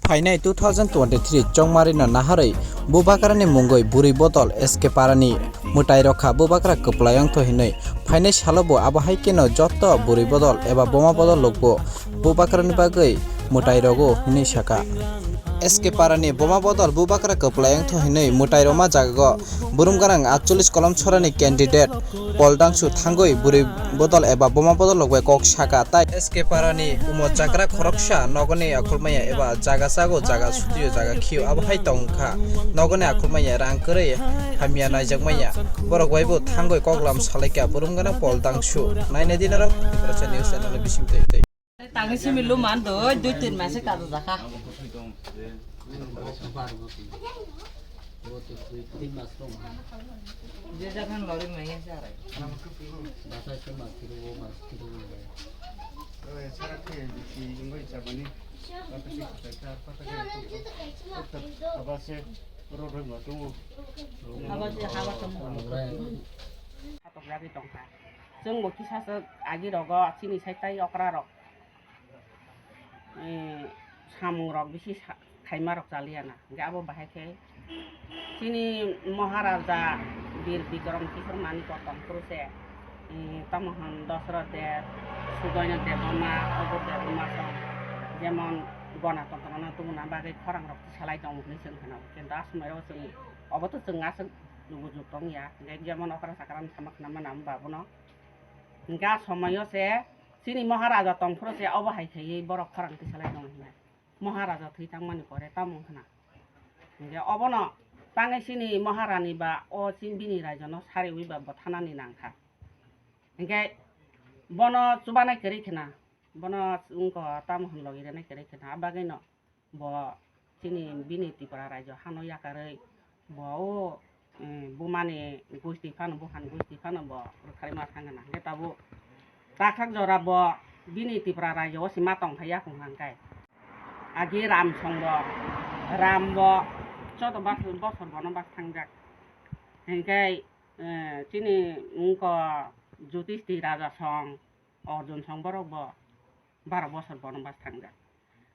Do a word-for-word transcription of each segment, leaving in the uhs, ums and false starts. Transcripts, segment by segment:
Phainai two thousand twenty-three chongmarino naharwi Bubagrani mungwi bwrwi bodol S K Parani mwtai rokha Bubagra kwplai wngtho hinwi. Phainai salo bo abo hai kheno jotto bwrwi bodol eba boma bodol rokbo Bubagrani bagwi mwtai rogo hinwi sakha. S K Parani boma bodol Bubagra kwplai wngtho hinwi mwtai roma jagao burum gwnang atchollish kolom sorani candidate Pol Dangsu thangwi bwrwi bodol eba boma bodol rok bai kok sakha, tai S K Parani umo chagra khoroksa nogoni akhulmaya eba jaga chago, jaga sutio, jaga khio, abo hai tongkha. Nogoni akhulmaya rang kwrwi hamya naijakmaya. Borok bai bo thangwi koklam salaikha, burum gwnang Pol Dangsu. Nainai di norok Tiprasa News Channel bising twi twi. Tangwi simi luman doi, dui tin mas se kaja jakha. Je jakhan lori maya se arai. Haba se haba tong. Hatok jagwi tongkha. Chwng bo kisa se agi rogo chini sai tai okra rok. Eh, samung rok bisi sa-, khaima rok chaliya na. Hingke abo bahai khe chini Maharaja Bir Bikram Kishore Manik tong phuru se, eh, tamo hwn Dasarath Dev, Sudaina Debbarma, Agur Debbarma song, jemon Gonatantro no tubuna bagwi khorang rok salai tong hinwi chwng khna. Kintu a somoi rok chwng obo to chwng aswk lugu juk tong ya. Hingke jemon okra chakra no sama khna mano abo no. Hingke a somoi o se chini Maharaja tong phuru se obo hai khaiwi borok khorang tisalai tongo hinwi. Maharaja thwi thangmani pore tamo wngkha na? Hingke obono tangwi chini Maharani ba o chini bini raijo no sariwi ba bwthanani nangkha. Hingke bono chubanai kwrwi khna, bono wngkha tamo hwn logi rwnai kwrwi khna, a bagwi no bo chini bini Tripura raijo hano yakarwi bo o, eh, bumani gusti phano, buphani gusti phano bo rwkharima thangna. Hingke tabuk takhak jora bo bini Tripura raijo o se ma tongthai yakung hangkai. Agi Ram song bo, Ram bo choto bas-, bosor bono bas thangjak. Hingke, eh, chini wngkha Jyudhishthir raja song, Arjun song borok bo baro bosor bono bas thangjak.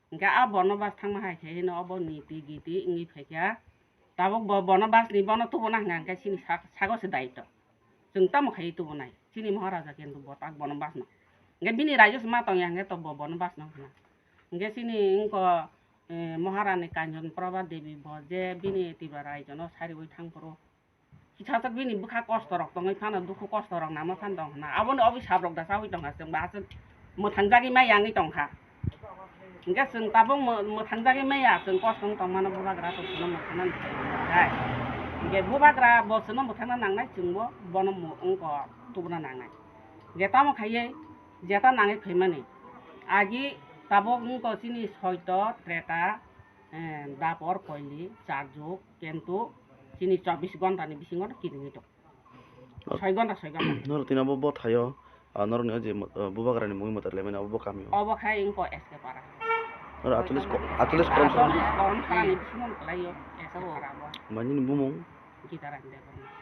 Hingke a bono bas thangma hai khe hino obo niti giti wngwi phaikha. Tabuk bo bono bas ni bono tubuna hwnka hwnkhe chini sak-, sago se daito. Chwng tamo khaiwi tubunai? Chini Maharaja kintu bo tak bono bas no. Hingke bini raijak se ma tongya hingke to bo bono bas no hwna. Hingke chini wngkha, eh, Maharani Kanchon Prabha Devi bo je bini Tripura raijo no sariwi thang phuru. Kisa sak bini bwkha kosto rok tongwi phano, dukhu kosto rok namo phan tong hwna. Aboni obisap rok da chawi tongkha, chwng bahai se mwthang jagwi maya wngwi tongkha. Hingke chwng tabuk mw-, mwthang jagwi maya, chwng kosto wng tongmano Bubagra to chwngno mwthangna nangnai. Hingke Bubagra bo chwngno mwthangna nangnai, chwngbo bono mw-, wngkha tubuna nangnai. Hingke tamo khaiwi jeta nangwi phaimani. Agi tabuk wngkha chini soito, treta, eh, dapor, koili, charjuk, kintu chini chobbish ghonta ni bisingo no kiringwi tong. Soi ghonta, soi ghonta. Norok tini abo bo thaio, ah, norokni o je, ah, Bubagrani mungwi mwtai laimani abo bo kamio. Obo khai wngkha S K Para. Norok atchollish ko-, atchollish korom song. Atchollish korom song ni bisingo no kwlaio S K Para bo. Manini bumung? Gitaran Debbarma.